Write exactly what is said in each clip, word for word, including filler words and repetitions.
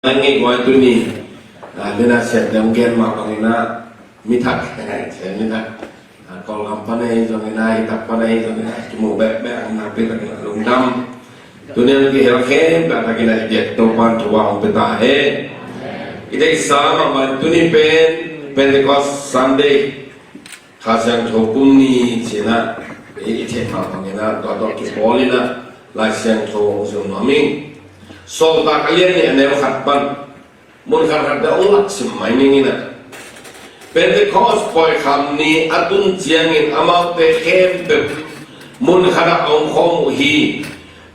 Nang ngei guai tuni. Ah, mina siat deuh gen mah bangin ah, mi thak, siat mi thak. Ah, Kawlgam pan ahi zongin ah, hi tak pan ahi zongin ah, kimu bekbek ang nakpi takin ah lungdam. Tuni ang kihel khempeuh takin ah i biak Topa'n thupha hong pia ta hen. I deihsa mahmah tuni pen Pentecost Sunday. Kha Siangtho kum ni ci-in ah, i, i theih mah bangin ah, tua tawh kipawl in ah, Lai Siangtho hong zong nuam ing. Sawltak a lian nih a neu khat pan, mun khat khat dah hong lak sim mai ning in ah. Pentecost pawi kham ni a tun ciangin amaute khempeuh mun khat ah a hong khawm uh hi.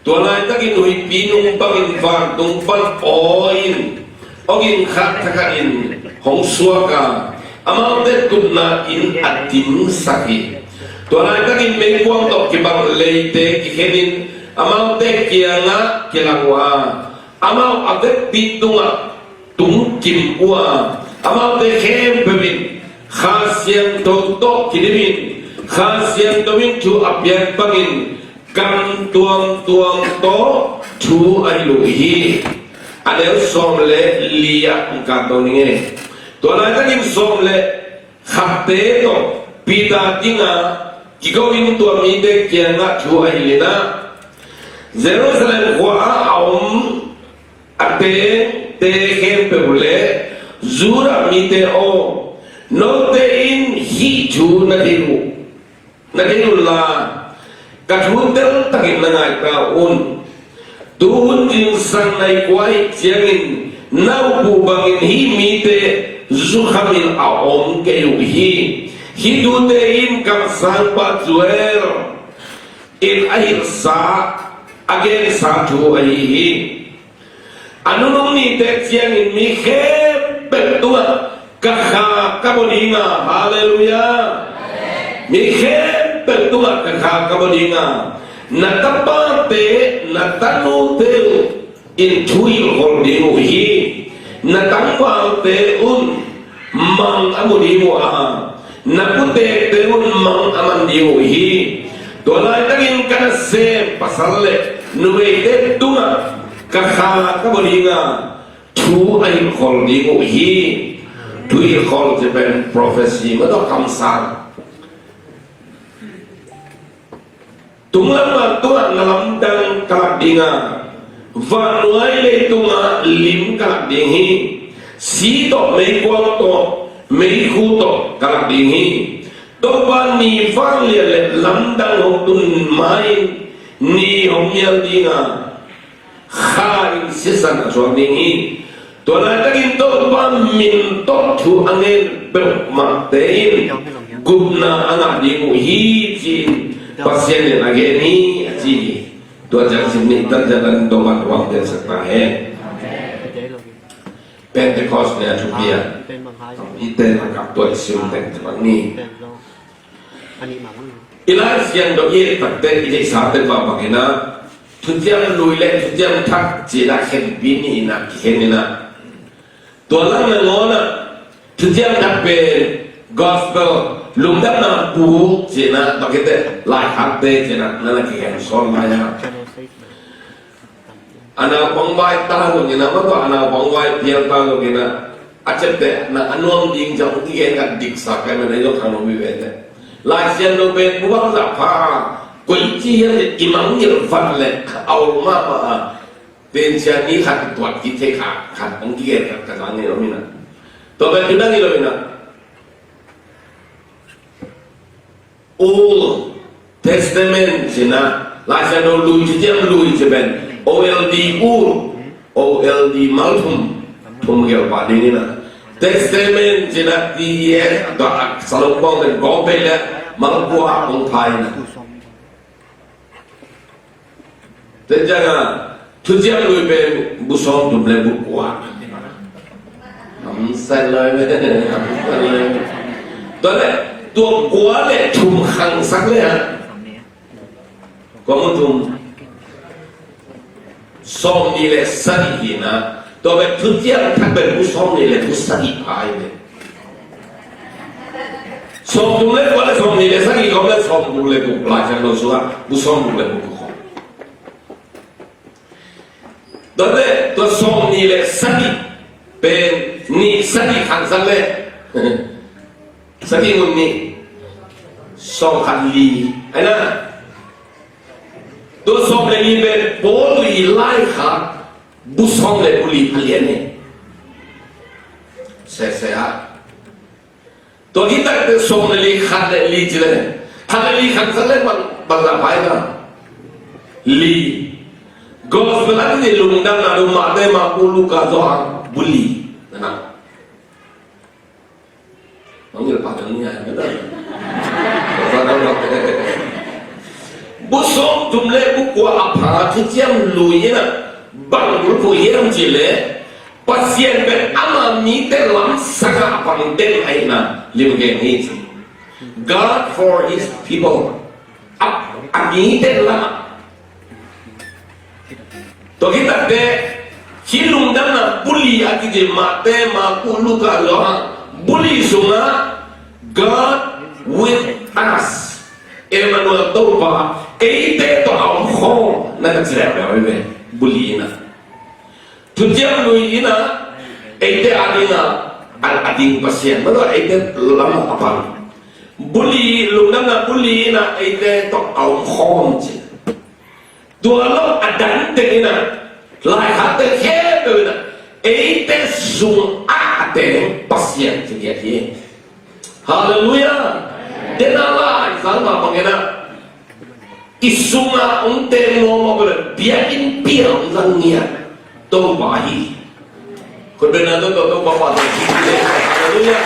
Tua laitakin huihpi nung bangin vantung pan aw in, awging khat thakhatin hong suak a, amaute tutna inn a dimsak hi. Tua laitakin meikuang tawh kibang leite kikhenin amaute kiangah kilang uh a, amau a vekpi tungah tungkim uh a, amaute khempeuh in Kha Siangtho tawh kidimin, Kha Siangtho in thu a piak bangin gam tuamtuam tawh thu a hilh uh hi. A neu sawm le li ah hong kanto ning ei. Tua laitakin sawm le khatte tawh Peter dinga kiko in tua mite kiangah thu a hilh in ah, Jerusalem khua ah a om a tengte khempeuh le Judah mite aw, note in hih thu na thei uh, na thei unla, ka thu teltakin na ngai ta un. Tuhun zingsang nai kua ahih ciangin na up uh bangin hih mite zukhamin a om kei uh hi. Hih thute in kamsangpa Joel in a hilhsa, a gensa thu ahi hi. A nunung nite ciangin mi khempeuh tungah ka Kha ka bawl ding a, halleluiah. Mi khempeuh tungah ka Kha ka bawl ding a, na tapate, na tanute uh in thu hilhkhol ding uh hi. Na tangvalte un mang a mu ding uh a, na putekte un mang a man ding uh hi. Tua laitakin ka nasem pasal le numeite tungah ka Kha ka bawl ding a, thu a hilhkhol ding uh hi. Thu hilhkhol ci pen prophecy, mah tawh kamsang. Tunglam ah tua na lamdang ka lak ding a, vannuai leitungah lim ka lak ding hi. Si tawh, meikuang tawh, meikhu tawh ka lak ding hi. Topa ni vanglian le lamdang hong tun ma-in ni hong mial ding a, Kha in sisan a suak ding hi. Tua laitakin Topa min tawh thu a ngen peuhmahte in gupna a ngah ding uh hi, ci-in Pasian in a gen hi, a ci hi. Tua ciang sim ni tan ciang an Topa in huang piansak ta hen. Pentecost ni a thupi a, mite lakah tua i sim teng te bang ni. I Lai Siangtho i et takte i deihsa pen mah bangin ah, thuciam lui le thuciam thak ci-in ah khenpi nih in ah kikhen in ah, tua lang nangawn ah thuciam thak pen gospel, lungdamna buk ci-in ah, tua khit teh laikhakte ci-in ah na na kikhen sawn lai a. A naupang vai ta zongin ah, mah tawh a naupang vai pial ta zongin ah, a ciapteh na a nuam ding ciang hong kigen khat diksa kai man ahi zong khangno vive teh. Lai Siangtho pen bu bangzah pha a, koici hiam cih i mangngilh vat leh a ol mahmah a. Tencia ni khat tuat kik thei kha khat hong kigen khat ka zang ngei lo mi na. Tua pen tu dang hi lo mi na. Old Testament ci-in ah, Lai Siangtho lui, thuciam lui ci pen, O L D old, O L D malthum, thum gelh pah ding in ah. Testament ci-in ah, T E S, a tua a salopong pen gawp pen le malkua hong phai in ah. Tua ciangin thuciam lui pen bu sawmthum le bu kua. Hamsa lai ve, hamsa lai ve. Tua leh tua kua le thum khangsak leh a, kua mu thum? Sawmnih le sagih hi in ah. Tua pen thuciam thak pen bu sawmnih le bu sagih pha hi ve. Sawmthum le kua le sawmnih le sagih khawm le sawmguk le guk, Lai Siangtho sungah bu sawmguk le bu guk khawm. Tua te, tua sawm nih le sagih pen, nih sagih khat zat le sagih ngun nih, sawm khat li. Ai na, tua sawm le li pen Paul i lai khat, bu sawm le bu li a lian hi. Sese a. Tua hi tak te sawm le li, khat le li ci le. Khat le li khat zat le bang, bang la pai na. Li. Gospel a ni lungdam na du Mate, Marku, Luka, Johan, bu li. Na na. Mangil pa tang ni ai na. Bu sawm thum le bu kua a pha Thuciam Lui in a bang bulphuh hiam ci le, Pasian pen ama mite lamsang a pang den ahihna limgeng hi ci. God for his people. A, a mite lam a. Tua khit takteh, hih lungdamna bu li a kici Mate, Marku, Luka, Johan, bu li sungah God with us. Emmanuel, Topa eite tawh a om khawm na ka ci leuleu hi ve. Bu li in a, Thuciam Lui in a, eite a ding a, a, a ding Pasian, mah tawh eite lam a pang. Bu li, lungdamna bu li in a, eite tawh a om khawm ci. Tua lo a dan teng in a, laikhak teng khempeuh in a, eite sungah a teng Pasian ci ngiat hi. Halleluiah. Den a lai zang mah bangin a, i sungah hong teng mawkmawk bel biakinnpi ah hong zang ngiat Topa hi. Khutbetna tawh Topa pa tawh hi. Halleluiah.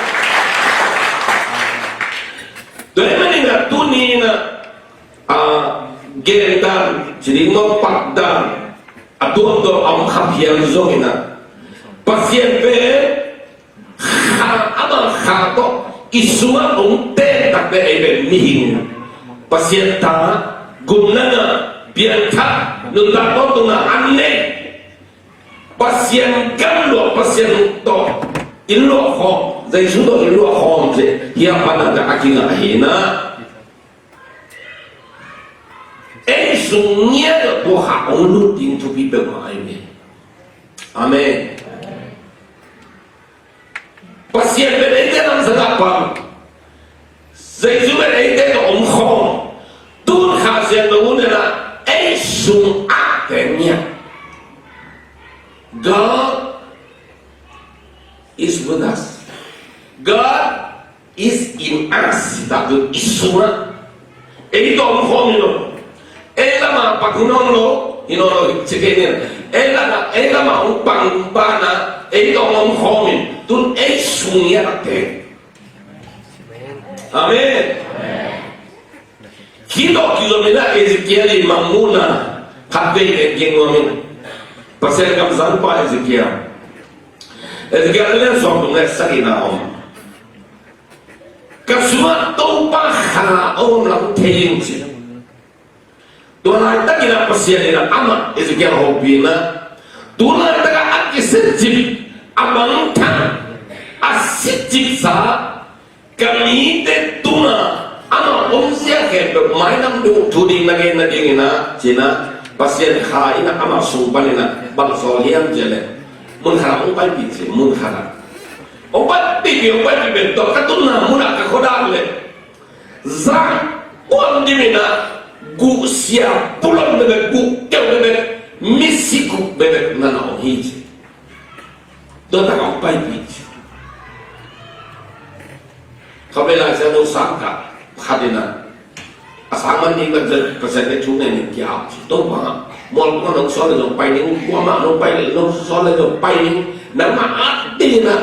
Tua ahih manin a tuni in a, a, gen dan, ci ding maw, pak dan, a tuamtuam a om kha phial zongin a, Pasian pen kha, ama kha tawh i sungah hong teng takteh ei pen mihing, Pasian ta, gupna ngah, piangthak, nuntak tawntungna a nei, Pasian gam luah, Pasian tawh inn luah khawm, Jesu tawh inn luah khawm, ci hi a, pan a kingah hi na. Ei sung ngiat a tua kha hong lut ding thupi peuhmah ahi ve. Amen. Pasian pen eite lamsang a pang. Jesu pen eite tawh om khawm. Tun Kha Siangtho hun in a, ei sungah teng ngiat. God is with us. God is in us, hi ta, i sungah. Ei tawh om khawm hi lo. Ei lamah pang hi nawn lo, hi nawn lo, hi ci kei ni. Ei lamah, ei lamah hong pang banah, ei tawh om khawm hi. Tun ei sung ngiat a teng. Amen. Hih tawh kizom in a Ezekiel i mangmuhna khat vei en kik nuam ing. Pasian kamsangpa Ezekiel. Ezekiel a lian sawmthum le sagihna om. Ka sungah Topa kha a om lam thei ing ci. Tua laitakin a Pasian in a amah Ezekiel hopih in a, tu laitak a a kisitcip, a mangthang, a sitcipsa ka mite tungah amah omzia khempeuh mailam ding uh thu ding na gen nadingin a, ci-in a, Pasian kha in a amah sung panin a bang sawl hiam cih leh, mun khat ah hong paipih ci, mun khat ah. Hong paipih, hong paipih pen tua ka tunna mun ah ka khuadak leh, zan kuam dim in a, guh sia pulon bekbek, guh keu bekbek, misi guh bekbek na na om hi ci. Tua tak a hong paipih ci. Kha vei Lai Siangtho sang khat in a, a sang man ding bek zong Pasian kiang thu ngen in kiam ci. Topa, mual kua nong sawl leh zong pai ning, kuamah nong pai leh, nong sawl leh zong pai ning, nangmah at ding in a,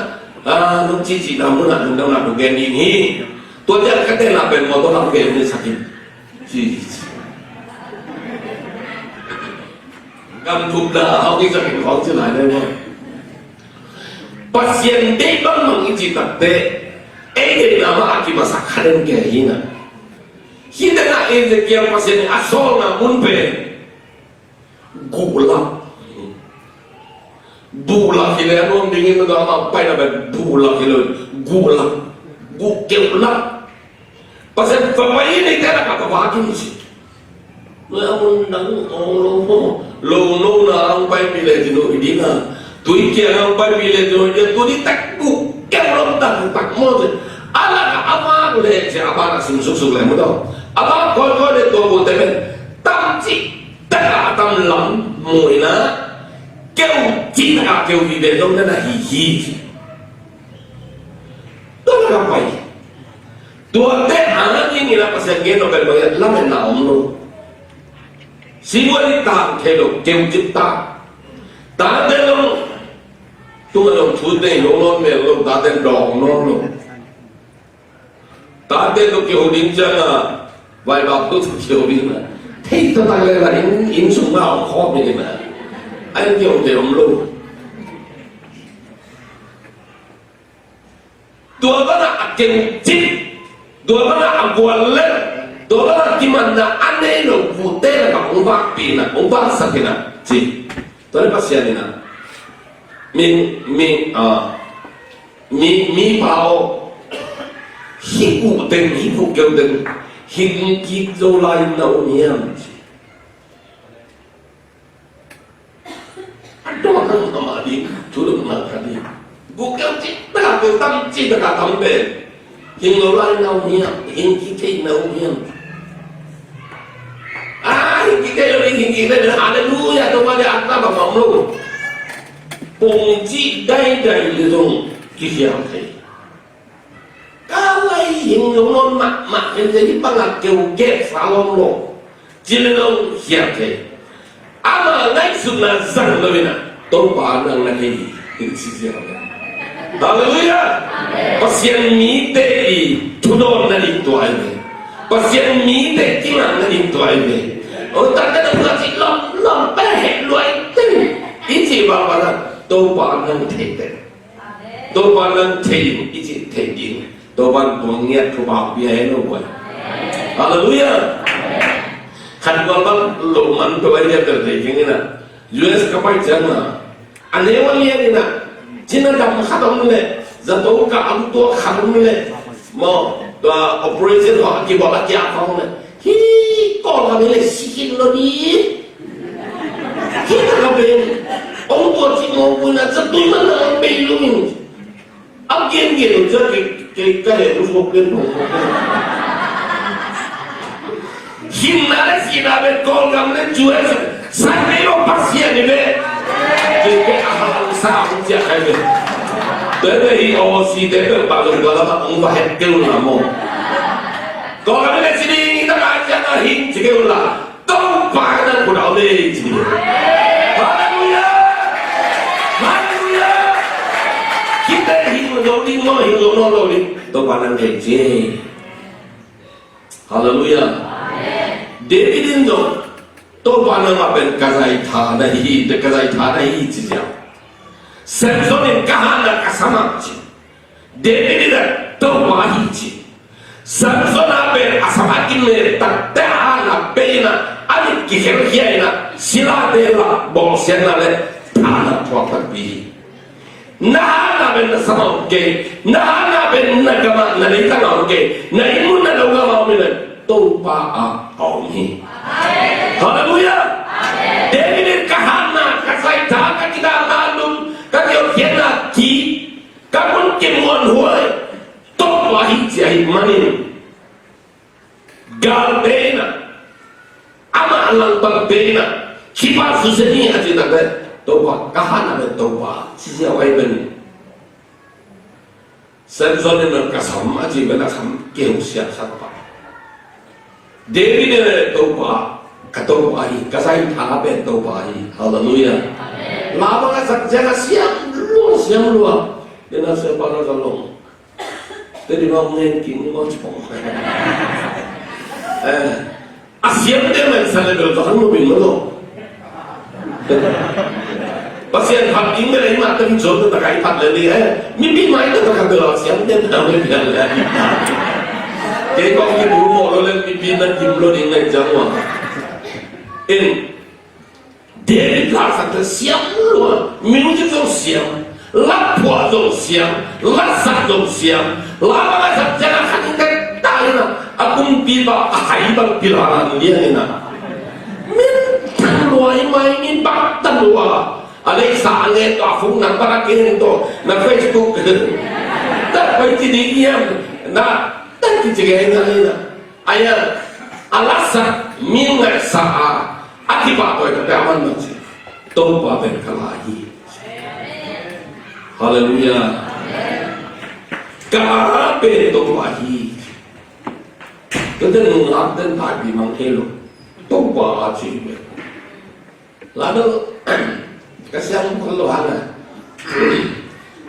a, nong cihcihna mun ah lungdamna nong gen ding hi. Tua ciang ka tenna pen mawtaw lam gen ding sak in ci. Gamthupna hong i sak in khawng ci lai ding maw. Pasian deih bangbang i cih takteh, ei deihna mah a kimasak kha den kei hi na. Hih tengah Ezekiel Pasian in a sawlna mun pen guh lak. Buh lak hi leh a nuam ding in, amah paina pen buh lak hi lo, guh lak. Guh keu lak. Pasian, va pai in, eite lakah va vak in ci. Noi a mun dang ong lo maw. Lo no na ang paipih le ci no i ding a. Tui kiang ang paipih le ci no i ding a. Tuni tak bu keu lom tak tak maw ci. A lak a a vak le ci a vak a sim suksuk le maw tawh. A vak kawikawi le tua bu te pen. Tam ci tak a a tam lam mu in a. Keu ci tak a keu vive zong na na hi hi ci. Tua na ka pai. Tuate a na ding in a Pasian gen lo kan bang lametna om lo. Singua ni tang thei lo, keu cip ta. Tate lo. Tunga lo thute lo lo mel lo, tate dawng lo lo. Tate lo keu ding ciang a, vai bap lo keu ding a. Thei ta tak le la in, in sung na om khawm ni na. Ai keu te om lo. Tua bana a keu cip, tua bana a guallel, tua bana kimanna a nei lo bu te na ka ong vakpihna, ong vaksak ina ci. Tua le Pasian ina. Mi, mi, a, mi, mi pau. Hi bu teng, hi bu keu teng, hi kik zo lai na um hiam ci. A dawh nang amah ding, thu dong nang kha ding. Guk keu cih taka, keu tam cih taka tam pen. Hing lo lai na um hiam, hing kik thei na um hiam. Ah, hing kik thei lo ding, hing kik thei lo ding. Halleluiah, Topa de akta bang bang lo. Pong cih daidai le zong kisiam thei. Ka lai hing lo nawn mahmah kei leh hih bangah keu gehsa lawm lo. Ci le lo hiam thei. Ama ngaihsutna zang lo in ah Topa nang na thei hi. Hih ci ziau le. Halleluiah. Pasian mite i thudawn na ding tua ahi ve. Pasian mite kingak na ding tua ahi ve. O tate na tua ci lawm lawm pe heh luai teng. I ci bang bang ah Topa nang thei teng. Topa nang thei in i cih theih ding. Topa in tua ngiat thupha pia hen lo guai. Halleluiah. Khat gual bang lo man peuh a i diaktel thei keng in ah. U S ka pai ciang a, a neu a lian in ah, cina dam khat om leh, zato ka am tua khat om leh, maw, tua operation hawh a kibawl a kiak hawh om leh, hi, Kawlgam hi leh si khin lo ding. Hih takah pen hong tua cih mawk uh in ah, zatui man na hong bei lungin. A gengen uh ciah kei, kei ka heh uh suak pen hong. Hing na le sihna pen Kawlgam le cu eh, san kei lo Pasian hi ve. Kei kei a hang sa hong ciah kai ve. Tua ve hi aw si te pen pa lung ka la ka hong va het kei uh na maw. Kawlgam le si ding hi takah ciah na hing ci kei uh la. Topa nang khut a om e ci. Halleluiah. Halleluiah. Khit teh hing lo ding maw, hing lo nawn lo ding. Topa nang thei ci. Halleluiah. David in zong Topa nang a pen ka zaitha na hi, ka zaitha na hi ci ziau. Samson in ka hatna ka sa mah ci. David in ah Topa hi ci. Samson a pen a sap a kimet takte a na pe in ah a mit kikhelkhia in ah silate la bawlsiatna le thahna thuak takpi hi. Na hatna pen na sap a om kei, na hatna pen na gam ah na leitang ah om kei, na inn mun na lo gam ah om in ah Topa ah a om hi. Halleluiah. David in ka hatna ka zaitha ka kidamna lum ka kiotkhiatna ki Ka mun kimuanhuai Topa hi ci ahih manin galte in ah amah langpangte in ah kipah susia ni a cih takte Topa ka hatna pen Topa ci ziau ahih manin Samson in ah ka sam a cih pen a sam keu siasak pah. David in Topa, ka Topa hi, ka zaitha pen Topa hi. Halleluiah. Amen. La bang a sak ciang a siam lua, siam lua. Ina sia pa na ka long. Te di bang ngen king lua ci pong. Eh, a siam te men sa le bel ka hang lo bin lo. Pasian phat ding bel ei mah teng zon na ka i phat le ni eh. Mipi mai na ka bel a siam den na bel pian le. Kei kong ki bu mo lo le mipi na kim lo ding na jang wa. In David la sak te siam lua, music zong siam, la phuah zong siam, la sak zong siam, la bang a sak ciang a khat in ka ta in a, a kumpi ba a hai bang pil a lian in a. mai min bak tan lua. A lei sa a ngen to a fung nang bak a ken to na Facebook. Ta pai ci ding hiam na ta ki ci ngen na. Aya a lasak min ngaihsak a a kipah toi ka pia man man ci. Topa pen ka la hi. Hallelujah. Ka la pen Topa hi. Tua den nungak den thai pi mang thei lo. Topa a ci hi. Lado ka siang khol lo hana.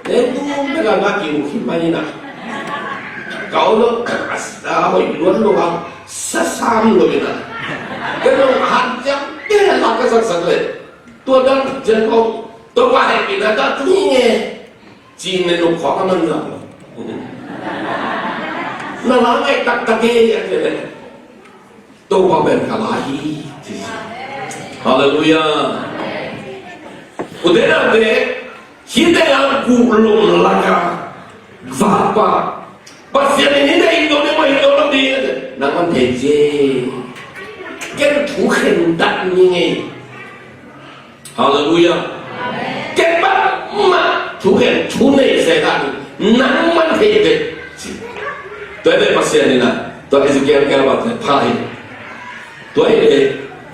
Nen tu bela nga ki u hi mai na. Kau lo a hoi luan lo ha sasam lo ina. Ka lo han jam bela ka sak sak le. Tua dan jen kong Topa he pi na ta tu nge. Ci ne lo khong a man lam lo. Na la ngai tak tak e a ci le. Topa pen ka la hi. Hallelujah. U te nau te hih teng a guh lom laka vapa Pasian in hih teng in dong ne mah in dong lo ding nang man thei zie. Ken thu khen dat ni ngei. Hallelujah. Ken bangmah thu khen thu nei se ta tu nang man thei ve. Tua hi le Pasian in a tua Ezekiel kal bat le pha hi. Tua hi le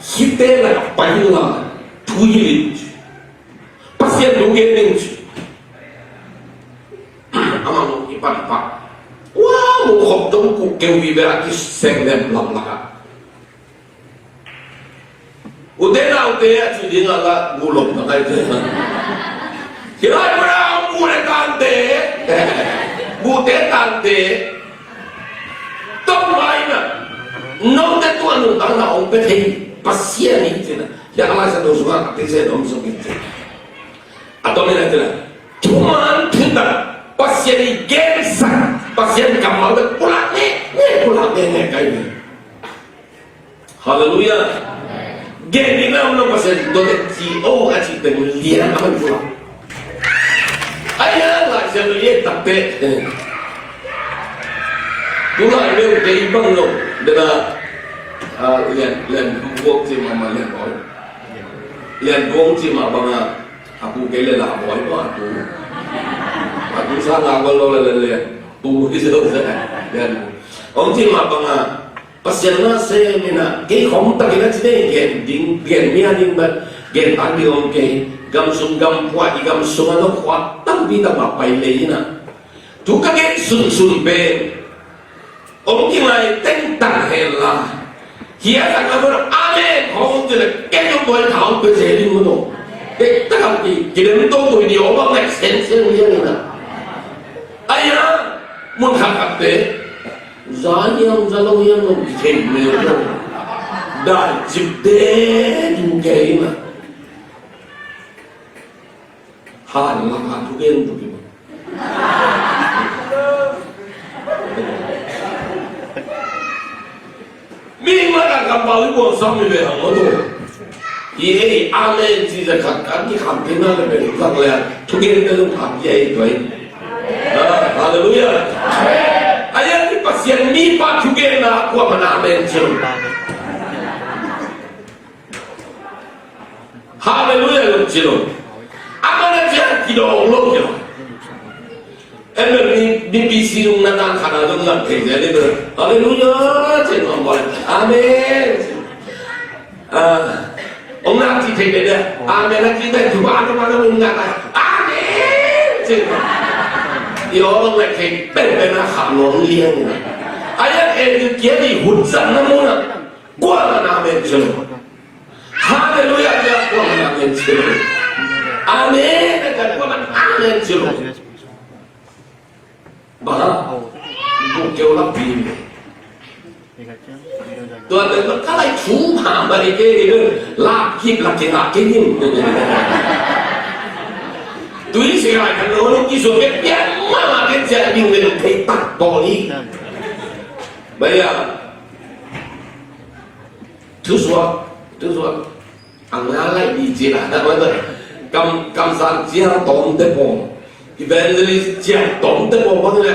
hihte la pai la thu hi li. Pasian thu gen ding ci. Amah mu i pan pah. Ua mu khop dong kuk keu vive a kiseng lem lam laka. Ute naute a ci ding a la gulom na kai te. Hilai muna gute tante. Gute tante. Tong mai na. Note tua nung tang na ong pe thei. Pasian hi cina. Ya lai sa do sunga ka te se dom sung hi cina. A tawh ni na cina. Thuman thutak Pasian i gensak Pasian kammal bek pulak ne ne pulak ne ne kai ne. Hallelujah. Gen ni na ulo Pasian i dote ci o a ci teng lian a man pulak. Aya la sian lian takte. Pulak ne u te i bang lo dena. Lian lian buok ci mama lian boy. Lian buok ci mama banga. A pu kei le la boy ko a pu. A pu sa nga ko lo le le le. Pu hi se lo se. Yan. Ong ci ma banga. Pasian na se mina kei khom takin a ci ne gen ding gen mia ding ba gen an ding ong kei. Gam sung gam pua i gam sung a lo khua tam bi tam ma pai le ina. Tu ka gen sun sun pe. Ong kingai teng tang hen la. Hia tak a bor amen hong tu le ken ong boi thau pe se ding mo no. Tek tak a ki ki dem to mo ni ong bang ngai sen sen ni na. Aya mun khat khat te. Za hiam za lo hiam lo ki thei me lo. Dai cip de du ke na. Han la ka tu ken tu ki mo. Mi mah a kampau i buang sam mi ve hang aw tu. Hi ei amen ci za khat kan ki kham kei na le ben zang le. Thugen te zong kham ki ei tuai. Halleluia. Aya ni Pasian mi pa thugen na kua man amen ci lo. Halleluia lo ci lo. A man a ciang kidawng lo ci lo. Em em ni ni pi si nung na tang khana zong zang thei zia ni bel. Halleluia ci lo. Amen. Ong na ci thei bel. Amen a ci thei tu ba na ma na nung na ta. Amen ci lo. I aw long le thei bel bel na kham lo liang. Aya e ni kia ni hun san na mu na. Kua man amen ci lo. Halleluia, kua man amen ci lo. Amen, kua man amen ci lo. Ba, bu keu lak bi. Tua te ka lai thu ma ba ke la ki la ki la ki nim. Tui se lai kan lo ki so ke pia ma ma ke cia ding le thei tak to ni. Ba ya. Thusuak, thusuak. Ang na lai di ci na, na man kam kam san ciang tom te pom. Evangelist ciang tom te pom bang le.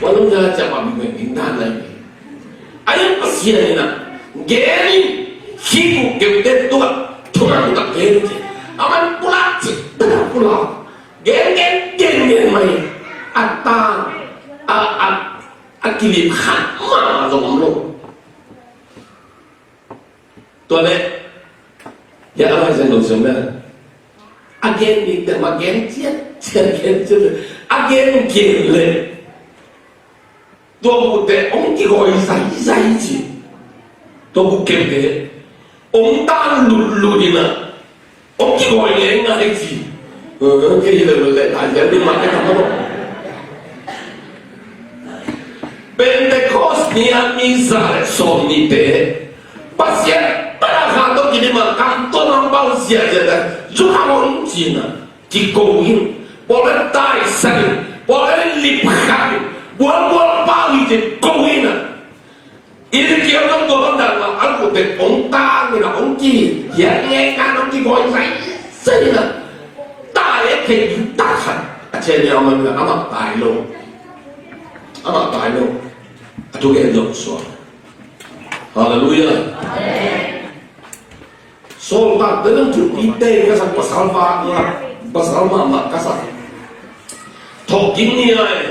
Wan lung na ciang ma bi me ding dan lai. Ai Pasian ni na. Geni. Hiku keu te tua. Tua tak gen ci. Aman pulak ci. Pulak. Gen gen gen gen mai. A ta a a a kilip khat mah zong om lo. Tua leh ya a lai zan lo siam na. A gen ding teh ma gen ciat ciat gen ciat. A gen gen leh tua bu teh hong kigawi zaizai ci. Tua bu kemte hong tan lutlut in a hong kigawi ngeingai ci. Kei hi leh leh lai zan ding ma kei tam lo. Pentecost ni a mi za le sawm nite Pasian tana kha tawh kidim a kam tuam a pau ziahziah le zu kha hong ci na. Kiko in, pawl in taisan in, pawl in lipkhap in, bualbual pau hi ci ko in a. I kiam lam tua bang dan ma a lute hong tang in a hong ki hiat ngei kan hong kibawi sai sai in a. Tai e thei in tak khat a chen ni a man in a amah tai lo. Amah tai lo. A thugen zong suak. Halleluiah. Sawltakte zong thupi tei ka sak, pasal vak ngak, pasal mahmah ka sak. Thawhkik ni ai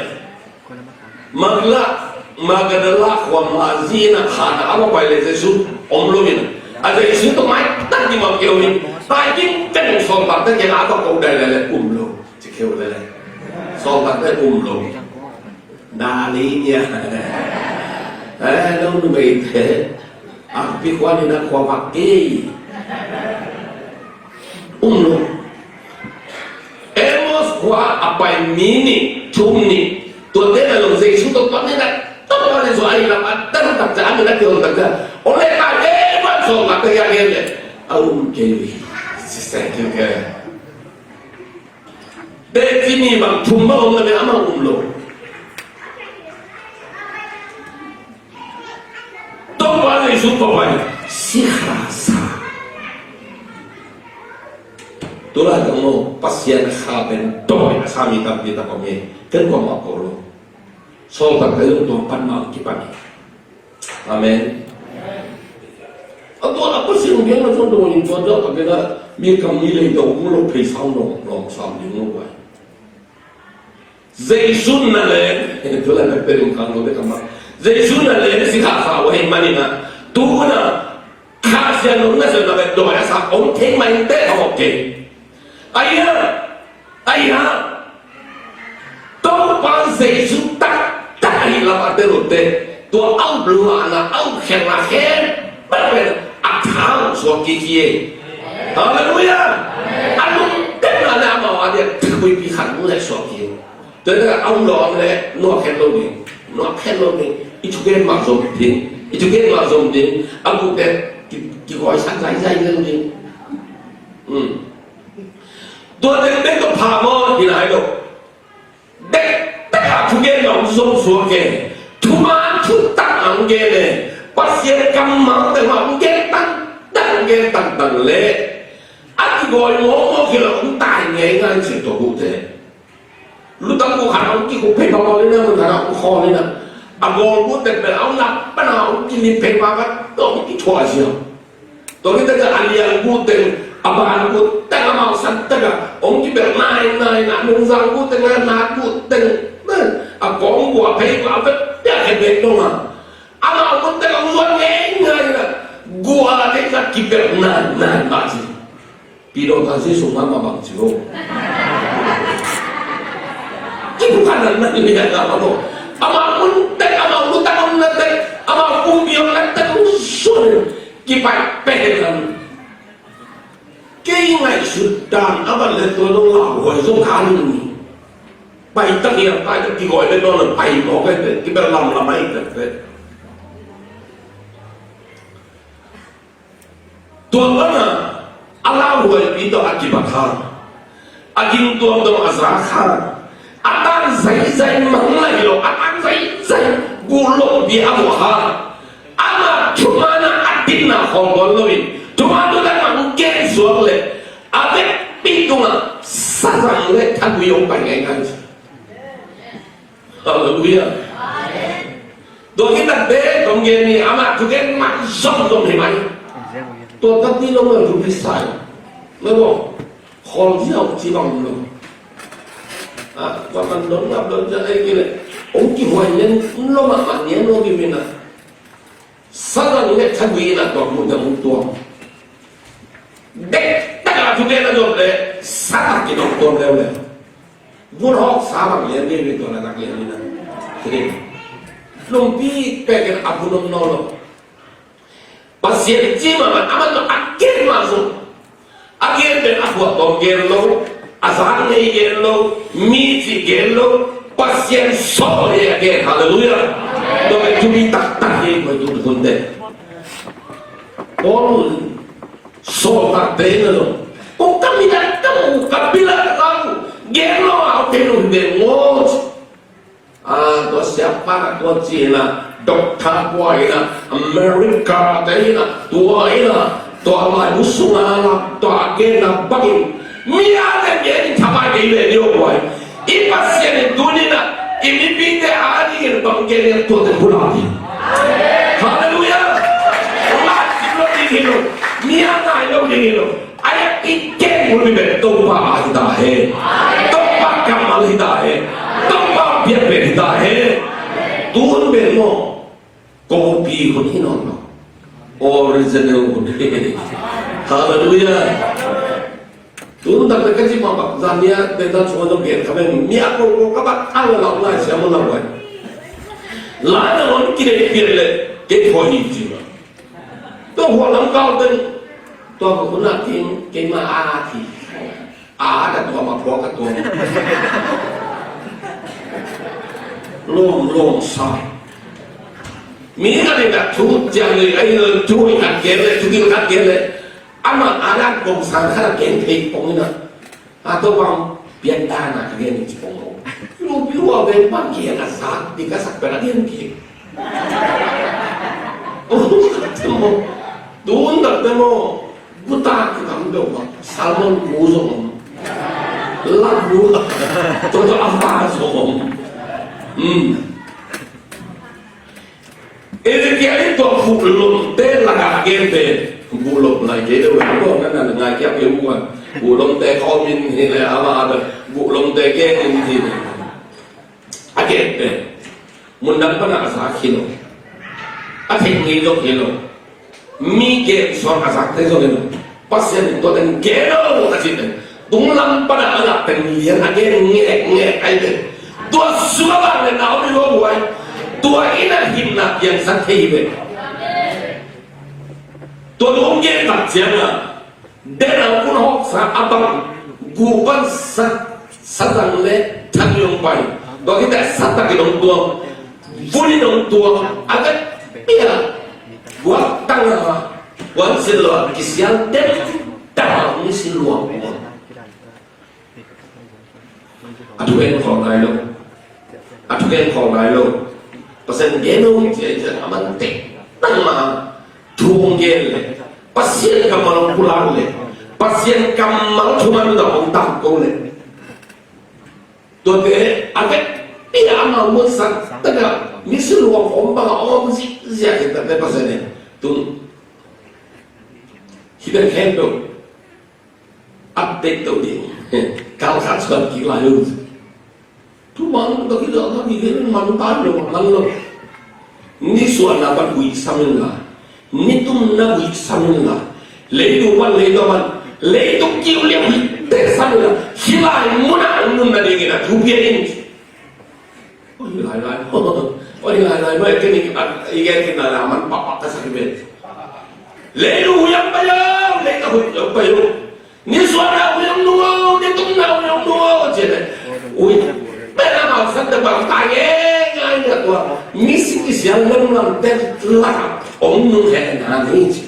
Magdala, Magdala khua Mari in a khan a va pai leh Jesu om lo in a, Jesu tawh maitak ding mah keu in, tai ding teng sawltakte kiangah a va ko dai leh leh um lo. Ci keu leh leh sawltakte um lo. Na lei nia. Eh, no numeite. A pi khua ni na khua vak kei. Um lo. Emos khua a pai mi nih, thum nih. Tuate na lo Jesu tawh tuate na tawh tuate zo a i lam a tan tak ca a mi na keu tak ca. O le ta e ban zo tak ca ya le. A um kei. Sisai kei kei. Teci ni bang thum bang om na me amah um lo. Topa Jesu papai sikha sa. Tula tong lo Pasian kha pen topa a sa mi tampi tak om e. Ken ko ma ko lo. Sawltak ka yung tua pan ma kipan e. Amen. A tua a Pasian gen na zong dong in tua tua ka gen a mi kam mi lei dong mu lo phei sau nong nong sam ding lo bai. Jesu na leng, tua la na perim kang lo de kama. Jesu na leng si kha kha wa hin mani na. Tu na kha sia nong na sia na be dong ya sa om thei mai te ka ok. Ai ha. Ai ha. Topa Jesu taktak ahi lam a tel uh teh, tua a up luahna, a up khelhna khempeuh pen a thau suak kiki e. Halleluiah. A lungdamna le amau a diak thupipi khat mu le suak kiki e. Tua hi a um lo om le nuak khen lo ding, nuak khen lo ding. I thugen mah zom ding, i thugen mah zom ding. A guk le ki, kikoisak zaizai lo ding. Tua teng bek tawh pha maw, hi lai lo. Dektak a thugen a hong zom suak e. Thuman thutak a hong gen e. Pasian kammal teng a hong gen tangtang, hong gen tangtang leh a kigawi mawkmawk hi lo, hong tai ngeingai ci tua gute. Lutang guk khat a hong kikhup phei phamawh le na, mun khat a hong khawl le na. A gawl gute bel a hong lak pan a hong kilip phei phamawh, a hong kithuah ziau. Tua hi tak a liang guteng, a ban guteng amau san tak a hong kibelh nainai na, nungzang guteng na, nat guteng na, a kawng gua phei gua a vet piak he bek dong a. Amau guteng hong zuan ngeingai na, gua ding a kibelh nainai mah ci. Pi dong ta Jesu mah mah bang ci lo. Kiphukan nan nan lian a mah lo. Amau guteng, amau guteng, amau guteng, amau guteng, amau guteng, amau guteng, amau guteng, Kipaih pen lam. Kei ngaihsut dan a van le tua nong lauhuai zong kha ning ni. Pai tak hiam pai tak kigawi le nong pai mawk ai pen kibel lamlam ai pen pen. Tua bang a a lauhuaipi tawh a kibat kha. A ging tuamtuam a za kha, a tan zaizai mang lai lo, a tan zaizai guh lopi a muh kha. Amah thuman a a dinna khawng bawl loin thuman tu dan mah hong gen suak leh a vekpi tungah sazang le thagui hong pai ngaingai. Halleluiah. Tua khit tak bek hong gen ni, amah thugen mah zomzom hi mai. Tua tati lo mah thupi sa hi. Mah bawh khol ziau ci bang lo. Ah, tua man don ngap don ziau ei kei leh ong kihuai lian lo mah, mah nian lo ding hi na. Satan le thagui na tua mun na mun tua. Dek taka thu gen a dom le satan ki dom tuam leuleu. Vun hawk sa bang lian ding hi tua na tak lian ding na. Lumpi pek in a vun om nawn lo. Pasian ci mahmah, aman a gen mah zong. A gen pen a phuak tawm gen lo, a zak ngei gen lo, mi cih gen lo, Pasian sawl hi a gen. Halleluiah. Tua pen thupi taktak hi, koi tu hun te. Paul sawl takte in a zong. Kong ka min a ka mu ka bil a ka mu gen lo a, kei lo hi ve ngawt. Ah, tua siapa na tua ci hi na, doctor tua hi na, America te hi na, tua hi na, tua laibu sunga la, tua a gen na bangin mi a gen gen in thapai kei ve ni aw guai. I Pasian in tuni na, i mipite a dingin bang gen in tuate pulak hi. Halleluiah. Lak sim lo ding hi lo, mi a ngai lo ding hi lo. Ai, i gen hun pen Topa a hi ta hen. Topa kammal hi ta hen. Topa biakpiak hi ta hen. Tun pen maw, kopi hun hi nawn lo. Original hun. Halleluiah. Tun tak ka ci mah bak zan nia te ta chua zong gen ka pen mi a ko ko ka bak ang lau lai sia mo lau lai. Lai na on ki de pian le ke ko hi ci ma. Tua hua lam kau ten tua ka hun a kin keima a thi. A ka tua ma phua ka tua. Lom lom sa. Mi ka ding ka thu ciang le ai lo thu i ka gen le thu ki ka gen le. Ama a dan kong sang ka gen thei kong ina. A to bang pian dan a ka gen ci kong lo. Lu piu a ven bang gen a sa di ka sak pen a gen ki. Tun dak te mo. Guta ki kam deuh bang salmon ku zong om. Lak ku. Tua tua a fa zong om. Hmm. Ezekiel in tua buhlomte lakah a gen pen, buhlom lai kei deuh, buhlom na na ngai kia pe buan. Buhlomte khawm in hi le a va a buhlomte gen in hi le. A gen pen mundang pan a zak hi lo. A theih ngei zong hi lo. Mi gen suang a zakte zong hi lo. Pasian in tua teng gen lo a cih teng tung lam pan a a lak teng lian a gen ngekngek ai teng tua sua bang le nau mi lo buai. Tua in a himna piangsak thei hi ve. Tua lunggen tak ciangin a den a kun hawksa a bang guh pan sa, sa dang le thak i hong pai. Tua khit teh sa tak in hong tuang, vun in hong tuang, a vekpi a guak tang a, guak sin lo a kisial den tang a hong sin luang. A thugen khawm nai lo. A thugen khawm nai lo. Pasian gen lo ciai ciai a man tek nang mah thu hong gen le Pasian kammal hong pulak le Pasian kammal thuman lo hong tam ko le. Tuate a vekpi a amau muansak taka misi luang om bang a om zihziah hi takte Pasian in tun hi den khen lo. Update to ding. Kal khat suan kik lai uh. Thu man to kizawh to kik man tai lo man lo. Nisuahna pan huih sam inla, nitumna huih sam inla, leitung pan leitung pan leitung kiu liang huih te sam inla, hih lai munah nunna dingin a thu pia in. Oi lailai, oi lailai, bai kini i gen kina la man pakpak ka sa ki ben. Leitung huih ang payo, leitung huih ang payo. Nisuahna huih ang nungo, nitumna huih ang nungo, ci ne. Ui, pen a mau san te bang ta nge ngai ne tua. Misi kisial lam lam te la om nung he na ni ci.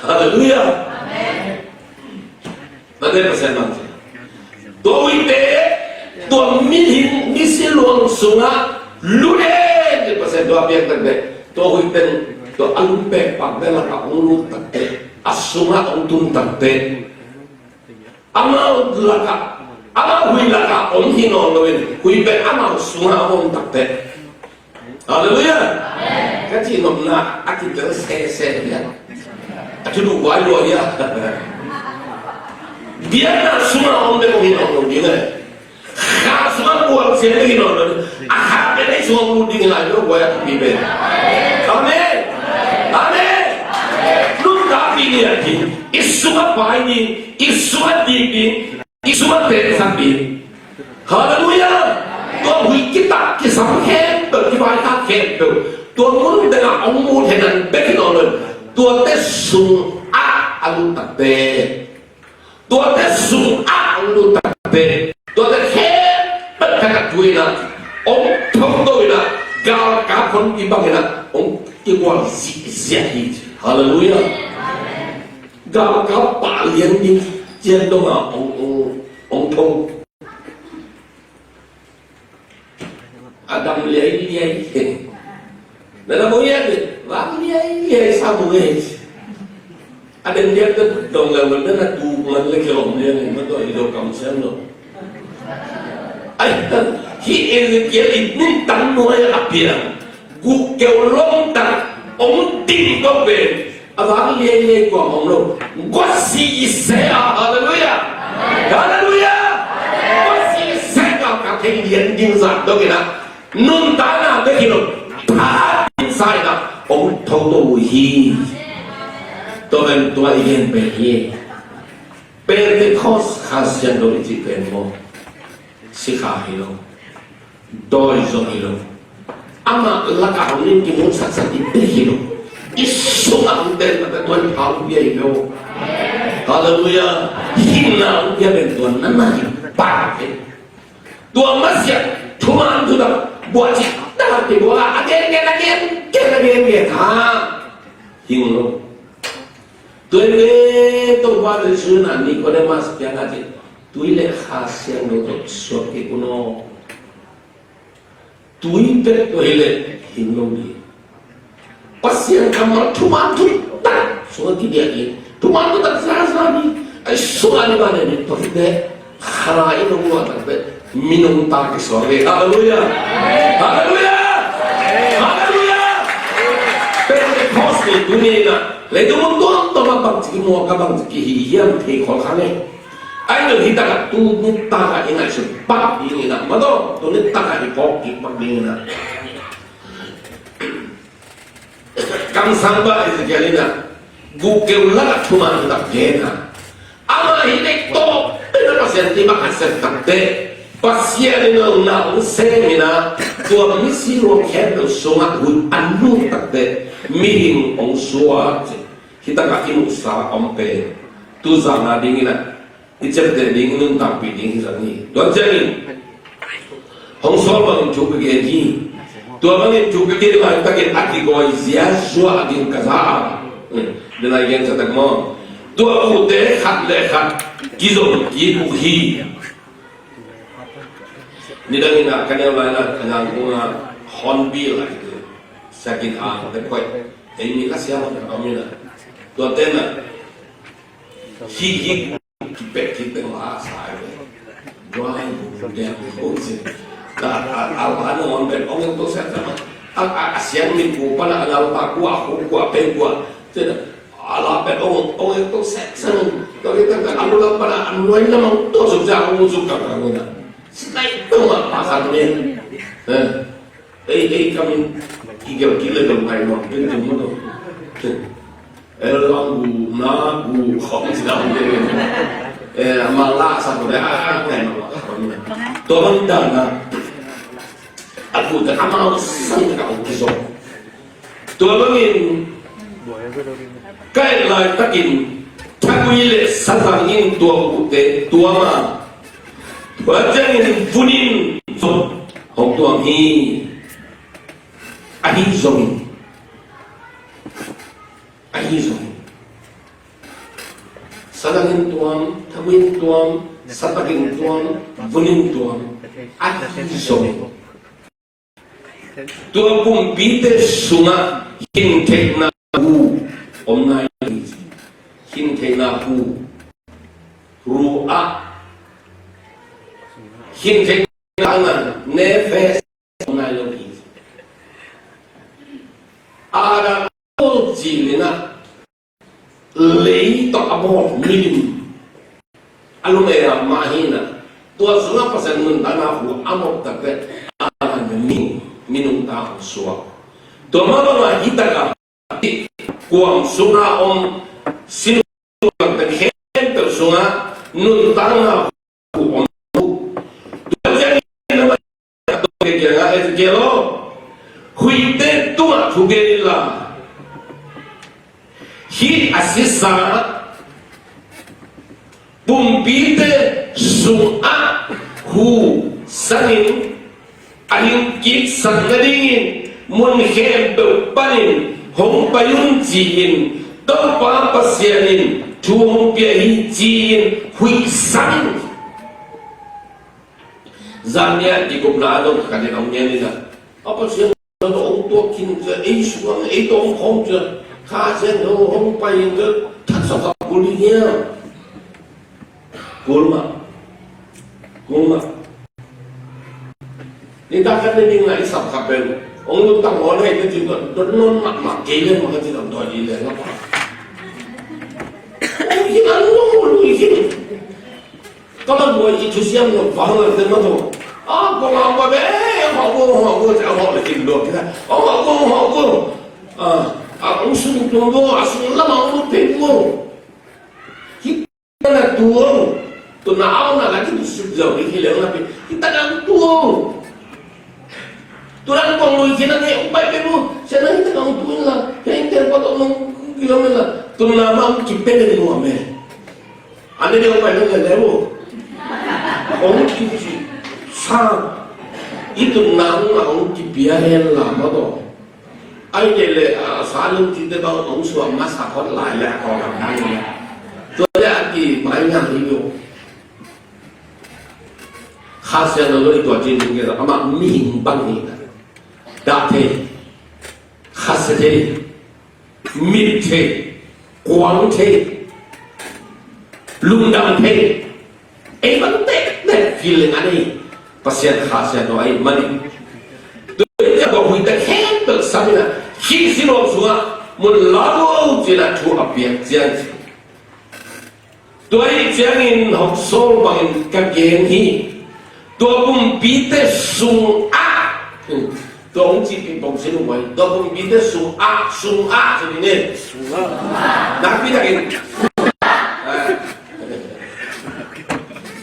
Halleluiah. Amen. Tua te Pasian bang ci. Tua huihte tua mihing misi luang sungah lut in ci Pasian tua piak takte. Tua huihte tua a lungpek pakte lakah hong lut takte, a sungah hong tun takte, amau lakah, amau huih lakah om hi nawn lo in huih pen amau sungah hong om takte. Halleluiah. Ka cih nopna a kitel sese hi a. A thuduh vai lua hi a. Biakna sungah om bek om hi nawn lo ding e. Kha sungah buang siang bek hi nawn lo ding. A kha pen ei sungah om ding hi lai lo, guai a thupi pen. Amen. Amen. Nuntakpih ni a ding. I sungah pai ding. I sungah dik ding. I sungah tengsak ding. Halleluiah. Tua huih kitak kisam khempeuh, kivaitak khempeuh, tua mun tengah hong mu thei nan bek hi nawn lo. Tuate sungah a lut takte, tuate sungah a lut takte, tuate khempeuh khat a tu in a, hong thongto in a, galkap honpi bangin a hong kigual zihziah hi. Halleluiah. Galkap pah lian ding cian dong a hong, hong, hong thong. A dam liailiai. Na na bawh hian, vak liailiai sa bawh hian. A den lian te dong le man na na tu man le ke om lian ma to i do kam sem lo. Ai, hi Ezekiel i nuntak nuai a piang. Guk keu lom tak, hong ding to pen. A vak liailiai kuam om lo. Guasi i se a, halleluiah. Halleluiah. Guasi i se a, ka thei lian ding zat dong in a. Nuntakna bek hi lo. Tha ding sa in a. Hong thongto uh hi. Tua pen tua i gen pen hi. Pentecost Kha Siangtho i cih pen maw. Sikha hi lo. Dawi zong hi lo. Amah lakah hong nin kimuhsaksak i bek hi lo. I sungah hong ten takte tua in pha hong pia hi lo. Halleluiah. Hinna hong pia pen tua na na hi pah hi. Tua masiah thuman thutak buah cih tak kibuak a, a gen gen, a gen gen, a gen gen ha. Hing lo. Tua hi ve, Topa Jesu in a Nicodemus kiangah ci, tui le Kha Siangtho tawh suak kik un aw. Tui bek tawh hi leh hing lo ding. Pasian kammal thuman thutak sungah kidiah ding. Thuman thutak zaza ding. Ai sungah ni mah ne ding tua hi leh. Kha i nung luah takte minung ta kisuak ve. Halleluiah. Halleluiah. Halleluiah. Pentecost ni tuni in a leitung mun tuamtuam ah bangci kimuak a, bangci kihi hiam thei khol kha ngei. Ai lo hi takah tu nitak ah i ngaihsut pak ding in a, ma tawh tu nitak ah i phawk kik pak ding in a. Kamsang pa Ezekiel in a guk keu lakah thuman thutak gen a, amah hi leh tawh pen a Pasian timah a sep takte, Pasian in a na hong sem in a, tua misi luang khempeuh sungah hun a nut takte mihing hong suak ci. Hi takah i muhsa om pen tu zan a ding in a i ciapteh ding, i nuntakpih ding hi zang hi. Tua ciangin hong sawl bangin thu ka gen hi. Tua bangin thu ka gen laitakin a kigawi ziazua a ding ka za a. Hmm. Denai gen sa tak maw. Tua ute khat le khat kizom kik uh hi. Nidang in a ka neu lai in a ka nang kung a Hornbill a kiti. Siakin a te koih. Ei mi ka siam a ka om in a. Tua te na. Hi hi. Kipek kipek ma a sa ai ve. Duai bu dek bu si. Ka a a a na wan ben ong to sa sa. A a a siang min ku pa na a lau pa kua ku kua pe kua. Te na a la ben ong ong to sa sa. To ni ta ka a lu la pa na a nuai na mang to su sa ong su ka ka na. Sai to ma pa sa ni. Eh. Ei, ei, kamin kigel kile dong kai nuam pen tung mo dong. Eh, lang gu, na gu, khong si dong. Eh, ma la sa ko de, ah, kai ma. Tua bang dan na. A gu de, a mau sang ka gu kizong. Tua bangin, kai laitakin, thagui le satang in tua gu de, tua ma. Tua ciangin vunin zong hong tuam hi. Ahi zongin, ahi zongin, satangin tuam, thaguin tuam, satakin tuam, vunin tuam, ahi zongin. Tua kumpite sungah hintheihna hu om nai lo hi. Hintheihna hu, ruah, hintheihna nefesh om nai lo hi. Adam cil in a lei tawh a bawl milim a lum ei a mah hi na. Tua sungah Pasian nuntakna hu a mawk takte a mi, minung ta hong suak. Tua mah bangah hi takah kuam sungah om sinuakte khempeuh sungah nuntakna hu om. Tua ciangin Ezekiel aw, huihte tungah thu gen inla, hih a sisa pumpite sungah hu sangin a hing kiksak nadingin mun khempeuh panin hong pai un ci-in Topa Pasian in thu hong pia hi ci-in huih sang in. Zan nia kikupna a dong khat in hong ngen in a, a Pasian tawh hong tuak khin cia, ei sungah ei tawh hong khawm cia, Kha Siangtho hong pai in cia, thaksak kul hi hiam? Kul mah. Kul mah. Nitak khat ni ding a i sap khat pen hong lutang haw lei ka ci, ka dot nawn mahmah kei leng mah ka ci, dot dawi lei leng a pa. Hong hi an hong lui hi. Ka man buai i thusiam lo vang lo te ma to. A kong a ba be, a hawh bo, a hawh bo, a hawh le kin lo kita. A hawh bo, a hawh bo. A, a hong sung tuang bo, a sung lam a hong lut thei bo. Hi ta na tuang. Tu na au na la ki tu suk zau ni hi le na pe. Hi ta na tuang. Tu na kong lui ki na nge bai pe bo. Sia na hi ta na tuang la. He in te pa to nong kilometer la. Tu na ma ki pe le mo me. Ane dia hong pai nong lele bo. Hong kici sa. I tun nang na hong kipia hen la ma to. Ai lele a sa lung ci te bang hong suak ma sa hot lai le a kong a dang le. Tua le a ki mai ngang hi yo. Kha Siangtho lo i tua cin ding ke la ama mihing bang hi ta. Da thei. Khasia thei. Mit thei, kuang thei, lungdam thei, ei bang tektek feeling a nei Pasian Kha Siangtho ahih manin. Tua in a tua huihte khempeuh sam in a, khih sinuak sungah mun la bo ci-in a thu a piak ciang ci. Tua ahih ciangin hong sawl bangin ka gen hi. Tua kumpite sungah. Tua hong cih pingpong sin uh mai. Tua kumpite sungah, sungah ci ding e. Sungah. Nakpi takin.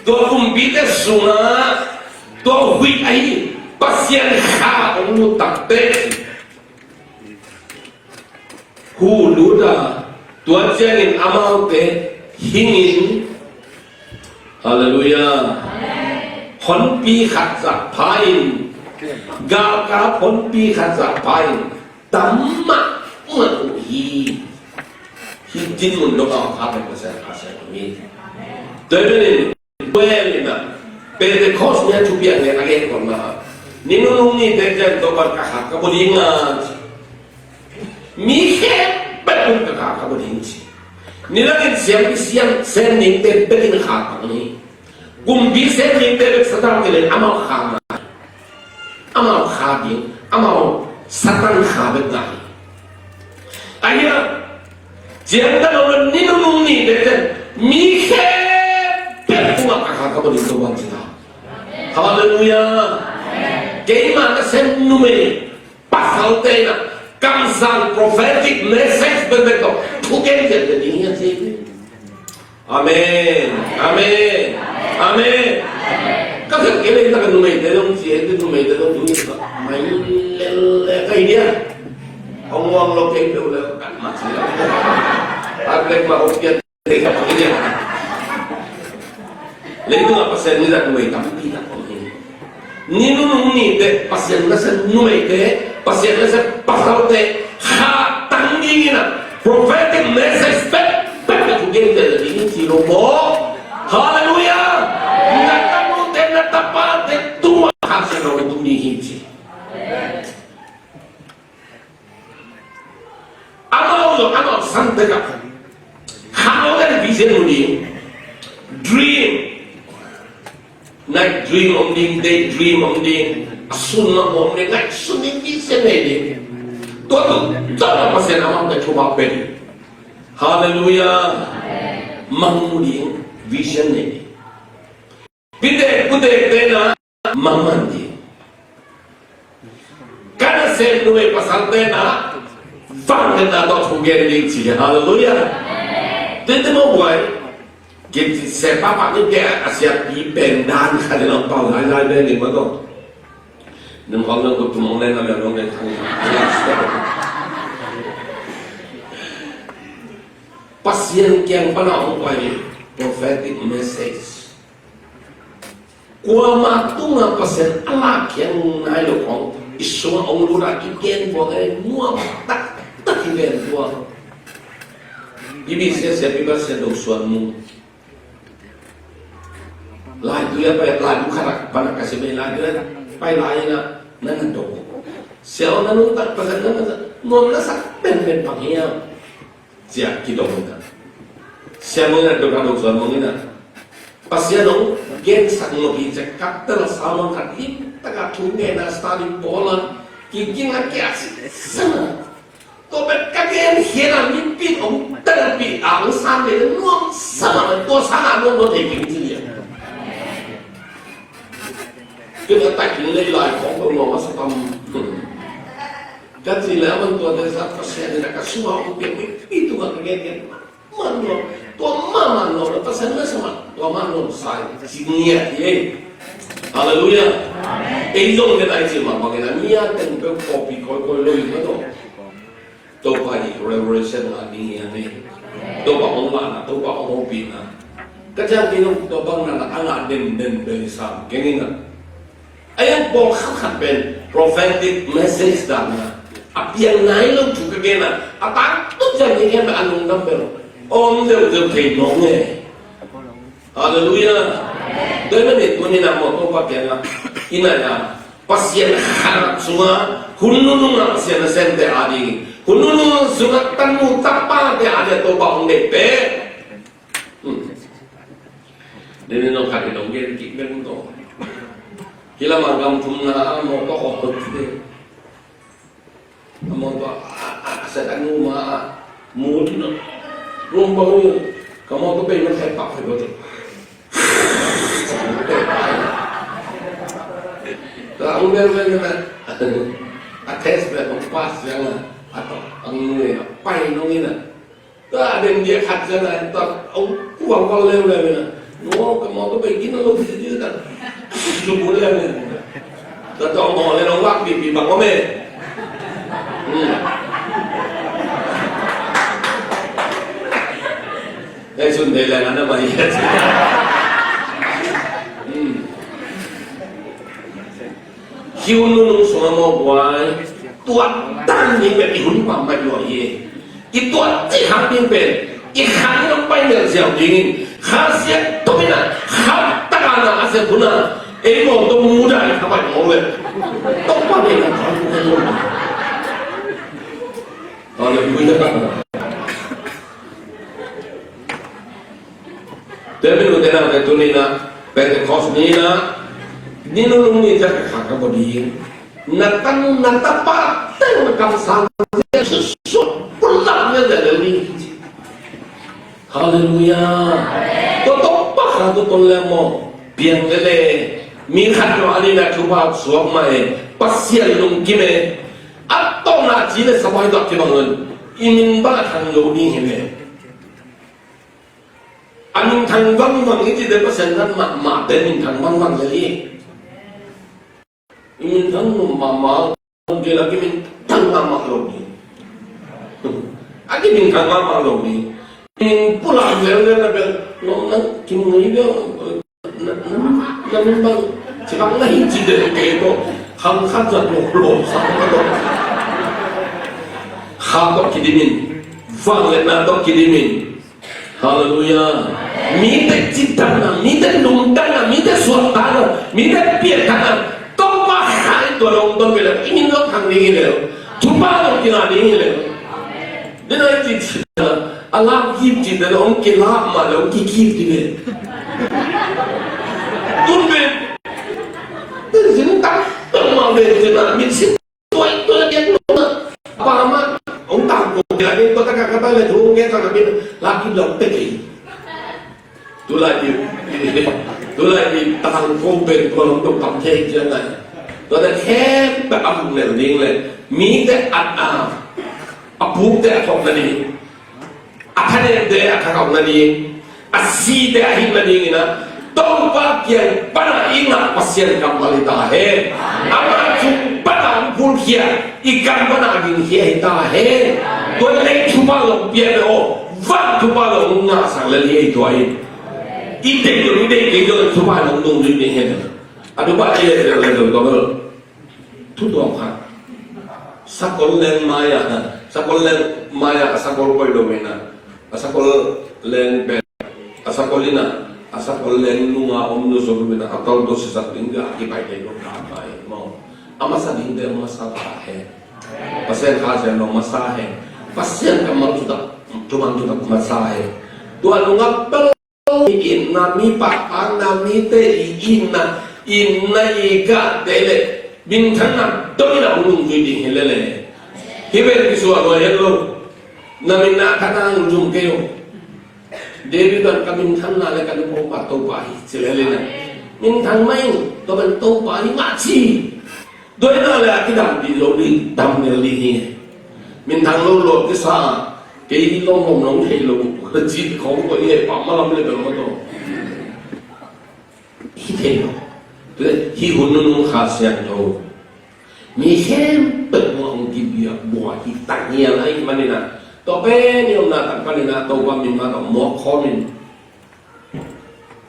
Tua kumpite sungah. Tua huih ahi Pasian Kha hong lut takte. Hu lut a, tua ciangin amaute hingin, halleluiah, honpi khat zah pha-in, galkap honpi khat zah pha-in, tam mahmah uh hi. Hih dinmun dong a hong khak pen Pasian Kha Siangtho hi. Tua ahih manin, Tua in ah, Pentecost ni a thupiak ni a gen kawmna, ni nunung nite ciang Topa'n ka kha ka bua ding a ci. Mi khempeuh in ka kha ka bua ding ci. Nidangin siampi siam sem dingte bekin kha pang hi. Kumpi sem dingte bek Satan kileng amau kha ngai. Amau kha ding, amau Satan kha bek ngai. Ahi a, ciangtan lo ni nunung ni bek ten mi khempeuh tungah ka kha ka bua ding Topa'n ci ta. Halleluiah. Keima ka sem numei pasalte in a kamsang prophetic message bekbek tawh thugen ciat le ding hi a ci. Amen. Amen. Amen. Ka khat kei le, ka numeite dong ci, e, numeite dong ci, mai lel le ka hi dia. Hong wang lo kei peuh le, ka mat ci. A lek ma hong pian le ka hi dia. Leitung a Pasian mi zat numei tampi tak om hi. Ni nunung nite, Pasian nasem numeite, Pasian nasem pasalte, kha tang dingin a prophetic message pek, pek, pek, pek, pek, pek, pek, pek, ci lo maw. Halleluiah. Na tanute, na tapate tungah Kha Siangtho hong tung ding hi ci. Amau zong amau san tek a, kha lo den vision mu ding, dream, night dream om ding, day dream om ding, a sun lam om ding, ngaihsun ding, vision nei ding. Tua tu zong a Pasian amaute thupha pia ding. Halleluiah. Mang mu ding, vision nei ding. Pitek putek te na mang man ding. Ka nasem numei pasal te na vang te na tawh thu gen ding ci. Halleluiah. Tete mo buai. Gen ci se pa pa ni te a sia pi pen dan kha de lam pau lai lai ben ni ma tawh. Nung kong nung kut tumong len na le nung len thang. Pasian kiang pana hong pai prophetic message. Kuama tunga Pasian a lak hiang nai lo kong i sungah hong lut a kigen buang e, nuam taktak kigen buang. Bibi sia sia biba sia do suan mu. Lai tu ya pai lai tu kharak panak kasi mai lai tu ya pai lai na na na do. Sia na nung tak Pasian na na nuam na sak pen pen pang hiam. Sia kidong na. Sia mong na do ka do suan mong na. Pasian hong gensak lo hi cia kap ta la sa mong khat lim taka thu nge na study pawl a kiking a kia si sana. Tua pen ka gen hian a min pin hong tel pi a hong san le nuam sana tua sana nuam lo thei king ci lia. Kena takin lei lai khawng lo nuam a sa tam. Ka ci le a man tua te sa Pasian in a ka sua hong piak mi pi tu ka gen gen. Man lo, tua ma man lo, tua sa na sa ma, tua man lo sai, si ngiat hi ei. Halleluiah. Ei zong ne dai ci ma bangin a mi a teng pe kopi koi koi lo i ma to. Topa i revelation a ding hi a nei. Topa hong la na, Topa hong hopih na. Ka ciang ki nong tua bang na na a ngah den den be sam keng in a. A yang pawl khat khat pen prophetic message dan na a piang nai lo thu ka gen a, a tang tut ciang hi hiam a lungdam bel om deuh deuh thei nong e. Halleluiah. Doi na ni tuni na mo Topa piang a ina ya Pasian khat sunga hun nunung a Pasian a sente a ding, hun nunung sunga tanu tapa te a ding Topa hong dei pe. Hmm. Deni nong khat i nong gen kik bek nong to. Kila ma gam thum na a mo to ko to te. A mo to a a a sa ta nu ma a mu ti no. Rum pa mu ka mo to pe man sai pak sai ko te. Ta ang bel bel na. A test bel pass ya na. A to ang nu ya pai nong ina. Tua den dia khat sia na, tua au kuang kuang leu leu na. No, ka mo to bai kin lo si ji ta. Su bu leu na. Tua to mo le no wak bi bi bang mo me. Hmm. Dai sun dai la na na mai ya. Hmm. Kiu nunung sunga mo buai tuat dan ding pen i hun pam mai lua hi. I tuat cih hang ding pen i khang nong pai nel ziau dingin kha siat tumin a kham taka na a siat hun a ei mawng tawh muda i kha pai mawng le tawh pa ding a kha. Hallelujah. Tua min ute naute tuni na Pentecost ni na ni nunung ni ciang ka kha ka baw ding. Na tanu na tapa teng na kamsang susut pulak na lel ding. Halleluiah. Tua tawh pa kha tua ton leng maw piang lele. Mi khat lo a ni na thupha suak mah e. Pasian lungkim e. A tawhna ci le sabai tua kibang un i min bang a thang lo ding hi ve. A minthang vangvang i cihte Pasian zat mahmahte minthang vangvang lel hi. I minthang nuam mahmah hong kei la kiminthang mahmah lo ding. A kiminthang mahmah lo ding. Min pulak velvel na bel lawm nang kim ngei bel. Na, na, na min bang ci bang na hi ci de kei ko khang khat zat lo lo sa ko. Kha tawh kidimin, vangliatna tawh kidimin. Halleluiah. Mite cittakna, mite lungtatna, mite suahtakna, mite piakkatna Topa kha i tua dong don vela i min lo khang ding hi lel. Thupha lo kila ding hi lel. Dena i ci cihna a lak kip cihte na hong kilak mah le hong kikip ding e. Tun ve. Tun zin tak tong mah ve cihna min sin tuai tuai diak lo na. Pa mah hong tak lo. Lakin tua taka kata le thu nge taka bin laki dok te kei. Tulai di, tulai di tangko ben ko long dok tam thei cian lai. Tua te khem ta a huk nel ding le mi te at a, a puk te a thok na ding, a thanem te a thakau na ding, a si te a hih na ding ina, Topa kiang pana i ngah Pasian kammal hi ta hen. Ama cung pana hong kulkhia i kam pana gingkhia hi ta hen. Tua lei thupha long pia ve aw, van thupha long ngahsak lel hi ei tua in. I deih lo i deih kei lo thupha long nung ding ding hen. A thupha ei le le lo lo. Thutuam khat. Sakol leng mai-ah, sakol leng mai-ah a sakol koih lo mena, a sakol leng pen, a sakol ina, a sakol leng nunga om lo so mena, a tol to sisak ding ga kipai dei lo ka mai maw. A masa ding te a masa ta hen. Pasian Kha Siangtho masa hen. Pasian kammal thutak, thuman thutak masa hen. Tua nunga pel itna, mi pahpakna, mite i itna, itna i gahte le minthanna dongin a hong nungzui ding hi lele. Hih vel kisuah lua het lo. Na minna khat a hong zum kei uh. David in ka minthanna le ka lungkham pa Topa hi ci lele na. Minthang mai, tua pen Topa hi mah ci. Doina le a kidam dih lo ding, dam nel ding hi. Minthang lo lo kisa, kei lo mom nong thei lo, ci khong ko hi, pa ma lam le bel ma to. Hi thei lo. Hi hun nunung Kha Siangtho. Mi khempeuh hong kibia bua hi tang hi a lai manina. Tua pen i omna tak panina Topa min ma tawh mawk khawm in.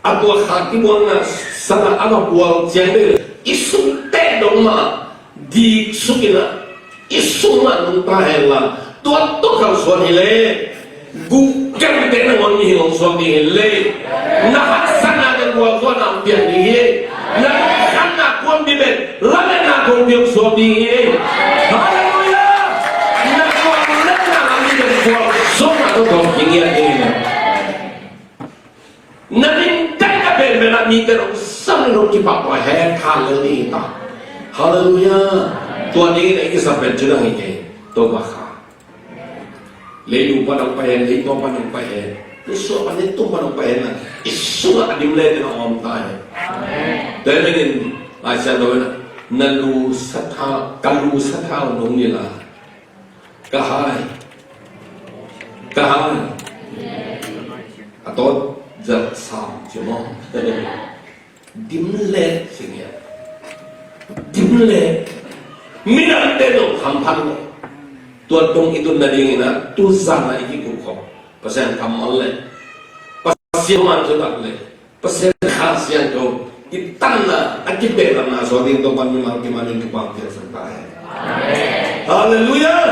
A tua kha kibualna sana a va bual ciang ding i sungte dong mah dik suk ina, i sung mah nungta hen la, tua tawh kalsuan hi le, guh kemte nangawn mihing hong suak ding hi le, na haksatna den gualzawhna hong piang ding hi. Na lungkhamna kuan bi ben lametna kong bi hong suak ding hi. Halleluiah. Na kuan letna lam bi ben gualzawhna tawh tawh kingiat ding hi. Na min daih a benben ah mite nong sam nong kipahpah hen, kha lel ding hi ta. Halleluiah. Tua dingin ei kisam pen cidang hi kei. Topa kha. Leilu pan nong pai hen, leitua pan nong pai hen, i suah pan i tum pan nong pai hen na, i sungah a dim le ding a om ta hen. Tua hi menin Laisiangtho in na lu satha, ka lu satha nong ni la. Ka hai. Ka hai. A tawt zat sam ci maw. Dim le sing ya. Dim le. Minam te dong hamphan lo. Tua dong i tun na ding ina tu zan na i ki kum khop. Pasian kammal le. Pasian man tu tak le. Pasian Kha Siangtho i tanna a kibehlapna suak ding Topa'n mimal kimanin thupha piaksak ta hen. Halleluiah.